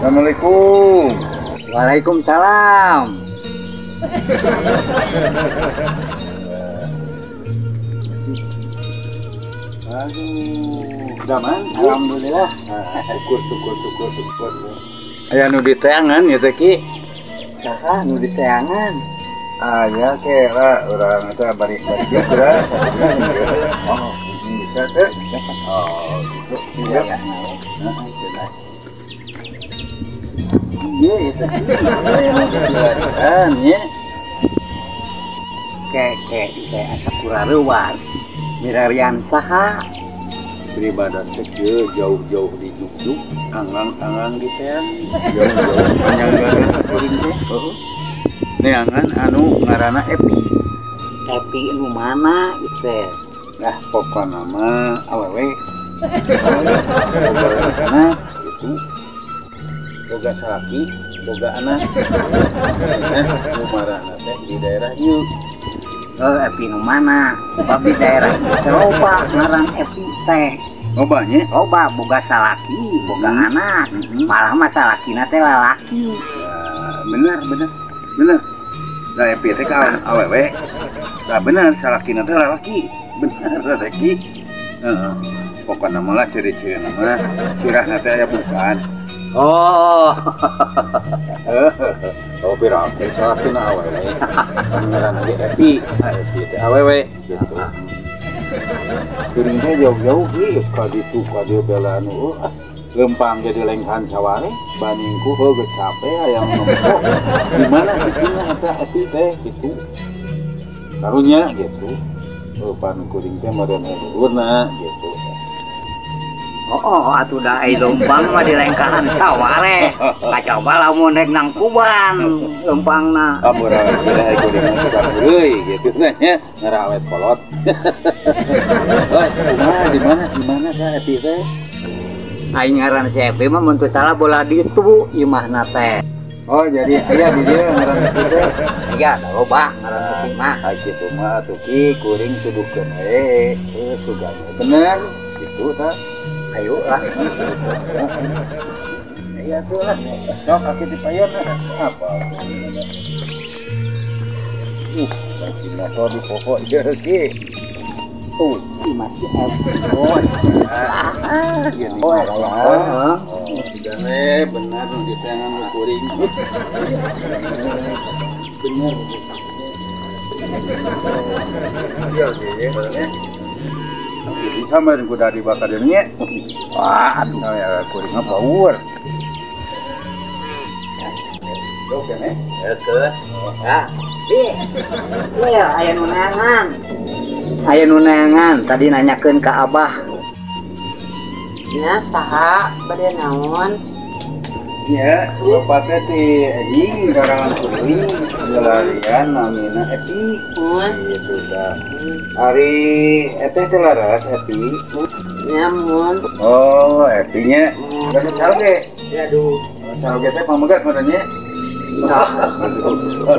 Assalamualaikum. Waalaikumsalam. Aduh, zaman alhamdulillah. Syukur syukur syukur syukur. Aya nu diteangan ya teh Ki. Saha nu diteangan? Aya ke lah urang teh bari bari geura sakumaha. Oh, bisa teh. Oh, gitu. Iya. Heeh, iya itu aya nu dipilarian nya. Ke ke ke asa kurareuwas. Mirarian saha? Beribadah teh jauh-jauh di Jogja, anggang-anggang di teang, jauh-jauh panjang kuring teh. Heeh. Neangan anu ngaranna Epi. Epi nu mana ieu teh? Nah, pokona mah awewe. Boga itu boga salaki, boga anak. Nah, nu marana teh di daerah ieu. Oh, Epi nu mana? Sebab di daerah ieu loba ngaran Epi teh. Loba nya? Loba boga salaki, boga anak. Malah mah salakina teh lalaki. Ya, bener bener. Bener. Nah, Epi teh ka awewe. Nah, bener salakina teh lalaki. Bener teh Ki. Heeh. Pokona mah lah ciri-cirina mah sirahna teh aya bukaan. Oh. Oh, pira teh salakina awewe. Ngaranna ge Epi. Nah, Epi teh awewe gitu. Kuring teh jauh-jauh ki geus ka ditu ka dieu bela anu ah lempang ge dilengkahan saware bandingku heuh geus capek hayang nempo. Di mana cicingna eta Epi teh gitu. Karunya gitu. Oh, pan kuring teh meureun dulurna gitu. Oh, atuh da ai lempang mah dilengkahan saware. Kacoba lamun rek nang kuban lempangna. Ampura kira ai kuring mah tukang heureuy gitu nya ngarawet kolot. Wah, kumaha di mana di mana ka Epi teh? Aing ngaran si Epi mah mun teu salah bola ditu imahna teh. Oh, jadi aya di dieu ngaran Epi teh. Iya, loba ngaran Epi mah. Ah, kitu mah atuh Ki kuring tuduhkeun we. Heuh, sugan bener kitu tah. Ayo lah. Iya tuh lah. Sok kaki dipayan lah. Apa? Masih motor di pokok ieu Ki. Tuh, masih Epi. Ah, gini. Oh, lah. Sugan we bener nu diteangan nu kuring. Bener. Iya, iya, bener. Jadi sama dengan kuda dibakar nya. Wah, aduh, ya kuring mah power. Oke nih. Oke. Ah, bi. Ya, aya nu neangan. Aya nu neangan tadi nanyakeun ka Abah. Nya saha bade naon? Ya, bapak teh ti anjing garangan kuring ngelarian namina Epi. Gitu tah. Ari eteh teh laras Epi. Nya mun. Oh, Epi nya. Da caroge. Ya aduh. Caroge teh pamegat meureun nya.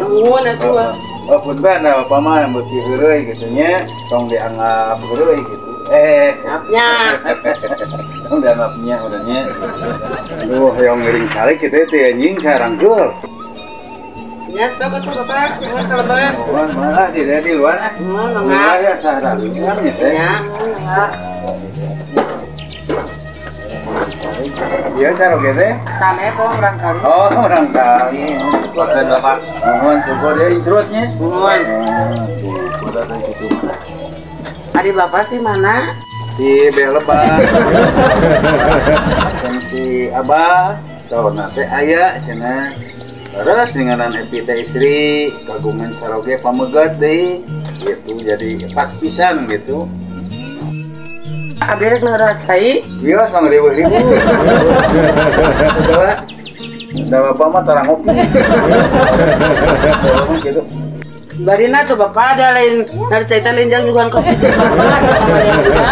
Nuhun atuh. Oh, punten da bapak mah beuki heureuy kitu nya, tong dianggap heureuy gitu. Maafnya. Tong dianggapnya udahnya. Aduh, hoyong ngiring calik kitu teh anjing sarangkul. Nya sok atuh bapak, nuhun kalebet. Nuhun malah di di luar ah. Nuhun Luar mangga. ya sarangkul nya teh. Nya, mangga. Iya caroge teh. Sanes oh urang kali. Oh, urang kali. Syukur dan bapak. Nuhun syukur ya incrut nya. Nuhun. Syukur atuh kitu mah. Ari bapak di mana? Di Belebak. Kan si Abah saurna teh aya cenah. Terus denganan Epi teh istri kagungan saroge pamegat deui gitu jadi pas pisan gitu. Abdi rek ngeureut cai. Iya, sang ribu-ribu. Coba. Da bapak mah tara ngopi. Bapak gitu. Barina tuh bapak ada lain dari cai teh lain jang nyuguhan kopi teh bapak ada juga.